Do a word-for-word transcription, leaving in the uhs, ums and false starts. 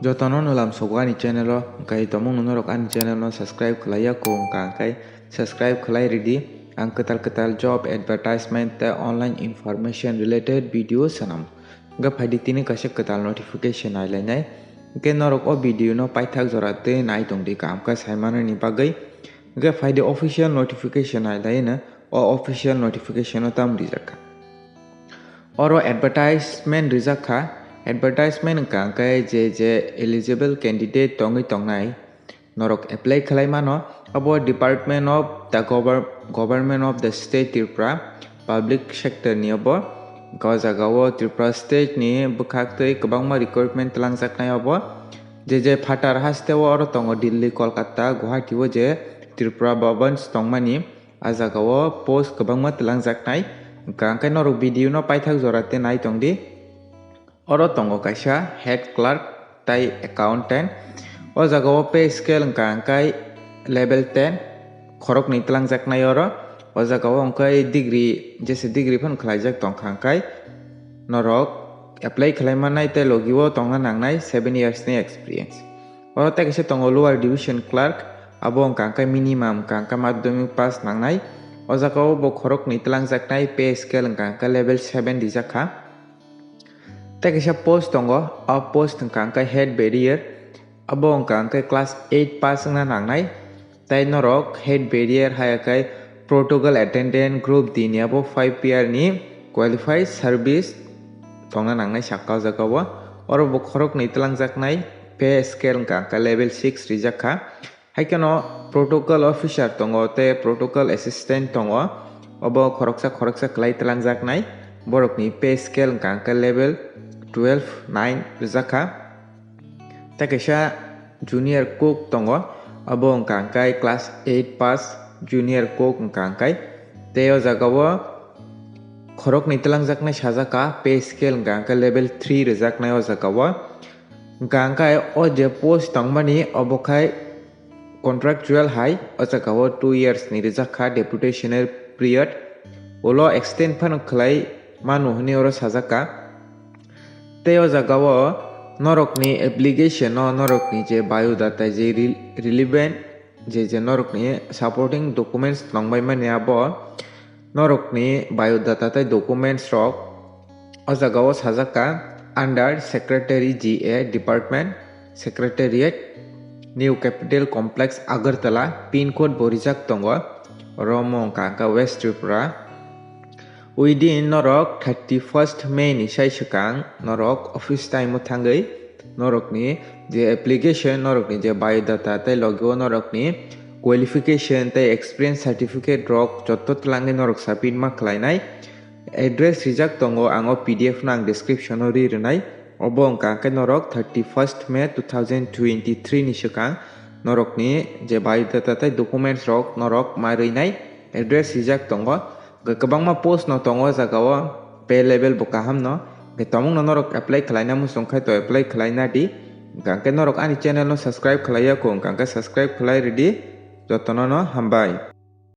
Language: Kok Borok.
Jotono no lamsogo ani channel o, hwnkhe tomungno norok ani channel no subscribe khlaiya kho wngkha, hwnkhe subscribe khlai ridi. Ang kwtal kwtal job advertisement tei online information related video sanam. Hwnkhe phaidi tini kaisa kwtal notification nailainai. Hwnkhe norok o video no paithak jora tei nai tongdi kaham khe saimanani bagwi. Hwnkhe phaidi official notification nailaino, o official notification o tamo rijak kha. Oro advertisement rijak kha. Advertisement wngkha hwnkhe je je eligible candidate tongwi tongnai, norok apply khlai mano. Abo Department of the Gover-, Government of the State Tripura, public sector ni abo. O jaga o Tripura state ni bwkhak twi kwbangma recruitment twlangjaknai abo. Je je phatar haste o oro tongo Delhi, Kolkata, Guwahati o je Tripura Bhavan tongmani. A jaga o post kwbangma twlangjaknai. Hwnkha hwnkhe norok video no paithak jora tei nai tongdi. Oro tongo kaisa head clerk tei accountant. O jaga o pay scale wngkha hwnkhe level ten, khoroknwi twlangjaknai oro. O jaga o hwnkhe degree, jesa degree phano khwlaijak tongkha hwnkhe norok apply khlai mannai tei logi o tongna nangnai seven years ni experience. Oro tei kaisa tongo lower division clerk, abo wngkha hwnkhe minimum wngkha hwnkhe madhyamik pass nangnai. O jaga o bo khoroknwi twlangjaknai, pay scale wngkha hwnkhe level seven rijak kha. Tei kaisa post tongo, o post wngkha hwnkhe head barrier, abo wngkha hwnkhe class eight pass wngna nangnai. Tei norok head barrier haya khe protocol attendant group D ni abo five year ni qualified service tongna nangnai sakha o jaga o. Oro bo khoroknwi twlangjaknai, pay scale wngkha hwnkhe level six rijak kha. Hai kheno protocol officer tongo tei protocol assistant tongo. Obo khoroksa khoroksa khlai twlangjaknai. Borokni pay scale wngkha hwnkhe level twelve nine rijak kha. Tei kaisa junior cook tongo, abo wngkha hwnkhe class eight pass junior cook wngkha hwnkhe. Tei o jaga o khoroknwi twlangjaknai sajak kha, pay scale wngkha hwnkhe level three rwjaknai o jaga o. Hwnkha hwnkhe o je post tongmani obo khai contractual hai, o jaga o two years ni rijak kha deputational period, ulo extend phano khlai mano hwnwi oro sajak kha. Tei o jaga o norokni application o norokni je biodata je rel-, relevant je je norokni supporting documents tongbai mani abo norokni biodata tei documents rok o jaga o sajak kha under Secretary G A Department, Secretariat, New Capital Complex, Agartala, pin code bo rijak tongo, oro omo wngkha hwnkha West Tripura. Within norok thirty first May ni sai swkang norok office time o thangwi norokni je application, norokni je biodata tei logi o norokni qualification tei experience certificate rok joto twlangwi norok submit ma khlainai. Address rijak tongo, ang o P D F no ang description o ri rwnai. Obo wngkha hwnkhe norok thirty first May two thousand twenty three ni swkang norokni je biodata tei documents rok norok ma rwnai. Address rijak tongo. Hwnkhe kwbangma post no tongo o jaga o, pay level bo kaham no. Hwnkhe tomung no norok apply khlaina muchung khai to apply khlaina di. Hwnkhe norok ani channel no subscribe khlaiya kho, hwnkhe subscribe khlai ridi. Jotono no hambai.